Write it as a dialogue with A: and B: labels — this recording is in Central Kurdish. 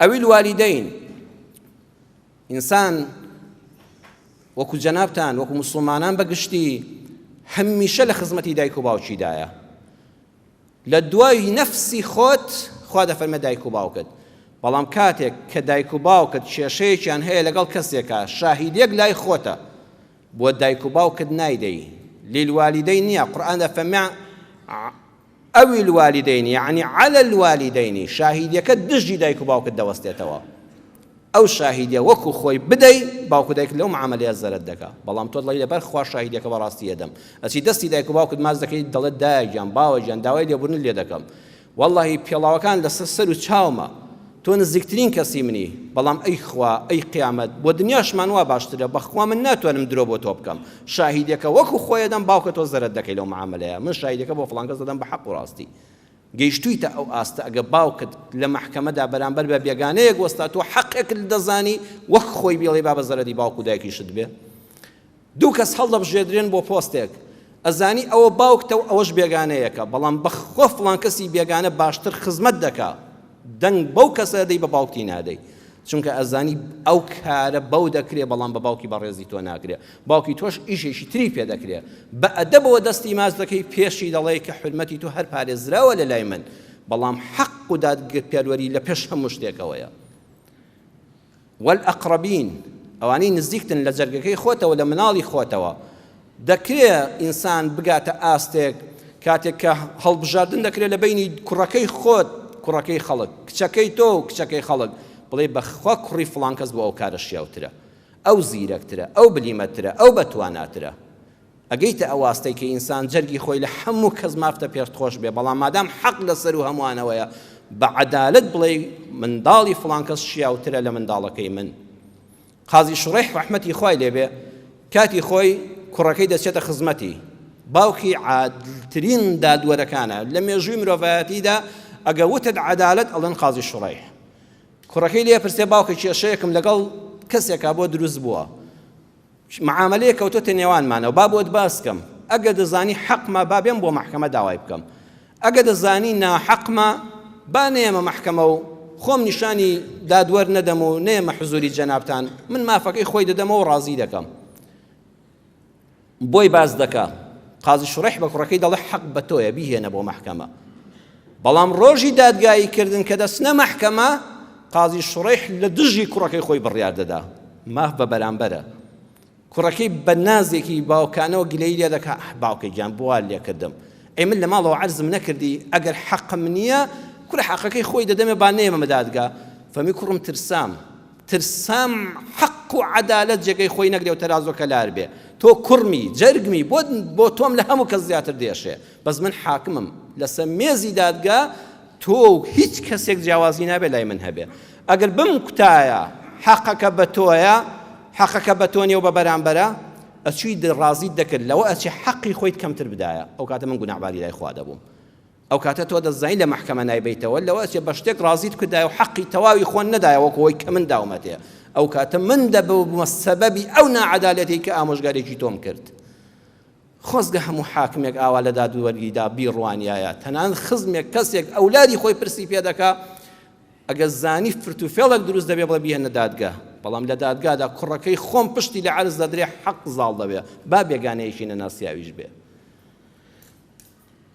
A: ئەویل والدین ئینسان وەکو جەنابتان وەکو موسڵمانان بە گشتی هەمیشە لە خزمەتی دایک و باوکیدایە لە دوای نەفسی خۆت خوا دەفەرمێ دایک و باوکت بەڵام کاتێک کە دایک و باوکت کێشەیەکیان هەیە لەگەڵ کەسێکا شاهیدێک لای خۆتە بۆ دایک و باوکت نایدەی للوالدین نییە قورئان دەفەرمێ أو الوالدين یعنی علی الوالدین شاهیدیەکە دژی دایک و باوکت دەوەستێتەوە ئەو شاهیدیە وەکو خۆی بدەی باوک و دایک لەو معاملەیە زەرەر دەکا بەڵام تۆ دەڵێی لەبەر خوا شاهیدیەکە بەڕاستی ئەدەم ئەچی دەستی دایک و باوکت ماچ دەکەی دەڵێت دایە گیان باوە گیان داوای لێبوردنت لێ دەکەم وەڵاهی پێڵاوەکان لەسەر سەر و چاومە تۆ نزیکترین کەسی منی بەڵام ئەی خوا ئەی قیامەت بۆ دنیاشمان وا باشترە بەخوا من ناتوانم درۆ بۆ تۆ بکەم شاهیدەکە وەکو خۆی دەم باوکە تۆ زەرەر دەکەی لەو معاملەیە من شاهیدەکە بۆ فڵان کەس دەدەم بە حەق و ڕاستی گەیشتوویتە ئەو ئاستە ئەگە باوکت لە مەحکەمەدا بەرامبەر بە بێگانەیەک وەستا تۆ حەقێکت دەزانی وەک خۆی بیڵێ با بە زەرەری باوک و دایکیشت بێ دوو کەس هەڵدەبژێردرێن بۆ پۆستێک ئەزانی ئەوە باوکتە و ئەوەش بێگانەیەکە بەڵام بەخوا فڵان کەسی بێگانە باشتر خزمەت دەکا دەنگ بەو کەسە دەی بە باوکتی نادەی چونکە ئەزانی ئەو کارە بەو دەکرێ بەڵام بە باوکی بەڕێزی تۆ ناکرێ باوکی تۆش ئیشێکی تری پێ دەکرێ بە ئەدەبەوە دەستی ماچ دەکەی پێشی دەڵێ کە حورمەتی تۆ هەر پارێزراوە لە لای من بەڵام حەق و دادپەروەری لە پێش هەموو شتێکەوەیە والأقربین، ئەوانەی نزیکتن لە جەرگەکەی خۆتەوە لە مناڵی خۆتەوە، دەکرێ ئینسان بگاتە ئاستێک کاتێک کە هەڵبژاردن دەکرێت لە بەینی کوڕەکەی خۆت کوڕەکەی خەڵک کچەکەی تۆ و کچەکەی خەڵک بڵێ بەخوا کوڕی فڵان کەس بۆ ئەو کارە شیاوترە ئەو زیرەکترە ئەو بلیمەترە ئەو بەتواناترە ئەگەیتە ئەو ئاستەی کە ئینسان جەرگی خۆی لە هەموو کەس مافتە پێشت خۆش بێ بەڵام مادام حەق لە سەروو هەمووانەوەیە بە عەدالەت بڵێی منداڵی فڵان کەس شیاوترە لە منداڵەکەی من قازی شڕیح ڕەحمەتی خوای لێ بێ کاتی خۆی کوڕەکەی دەچێتە خزمەتی باوکی عادلترین دادوەرەکانە لە مێژووی مرۆڤایەتیدا ئەگە وتت عەدالەت ئەڵێن قازی شڕیح کوڕەکەی لێ پرسێ باوکە کێشەیەکم لەگەڵ کەسێکا بۆ دروست بووە معامەلەیەک کەوتۆتە نێوانمانەوە با بۆت باس کەم ئەگەر دەزانی حەقمە با بێم بۆ مەحکەمە داوای بکەم ئەگەر دەزانی ناحەقمە با نەیەمە مەحکەمە و خۆم نیشانی دادوەر نەدەم و نەیەمە حزوری جەنابتان من مافەکەی خۆی دەدەمەوە و ڕازی دەکەم بۆی باس دەکا قازی شڕێح بە کوڕەکەی دەڵێ حەق بە تۆیە بیهێنە بۆ مەحکەمە بەڵام ڕۆژی دادگایی کردن کە دەچنە مەحکەمە قازی شڕیح لە دژی کوڕەکەی خۆی بڕیار دەدا ماف بە بەرامبەرە کوڕەکەی بە نازێکی باوکانەوە گلەیی لێ دەکا باوکە گیان بوار لێکردم ئەی من لە ماڵەوە عەرزم نەکردی ئەگەر حەقم نییە کورە حەقەکەی خۆی دەدەمێ با نەیەمە دادگا فەمی کوڕم ترسام ترسام حەق و عەدالەت جێگەی خۆی نەگرێ و تەرازۆکە لار بێ تۆ کوڕمی جەرگمی بۆ بۆ تۆم لە هەموو کەس زیاتر دێشێ بەس من حاکمم لەسەر مێزی دادگا تۆ و هیچ کەسێک جیاوازی نابێ لای من هەبێ ئەگەر بم کوتایە حەقەکە بە تۆیە حەقەکە بە تۆ نیە و بە بەرامبەرە ئەچووی ڕازیت دەکرد لەوە ئەچێ حەقی خۆیت کەمتر بدایە ئەو کاتە من گوناحباری لای خوا دەبووم ئەو کاتە تۆ دەزانی لە مەحکەمە نایبەیتەوە لەوە ئەچێ بە شتێک ڕازیت کردایە و حەقی تەواوی خۆن نەدایە وەکو ئەوەی کە من داومەتێ ئەو کاتە من دەبوومە سەبەبی ئەو ناعەدالەتەی کە ئامۆژگاریی تۆم کرد خۆزگە هەموو حاکمێک ئاوا لە دادوەریدا بیڕوانیایە تەنانەت خزمێک کەسێک ئەولادی خۆی پرسی پێ دەکا ئەگەر زانی فرت و فێڵێک دروست دەبێ بڵێ بیهێنە دادگا بەڵام لە دادگادا کوڕەکەی خۆم پشتی لە عەرز دەدرێ حەق زاڵ دەبێ با بێگانەیەکی نەناسیاویش بێ.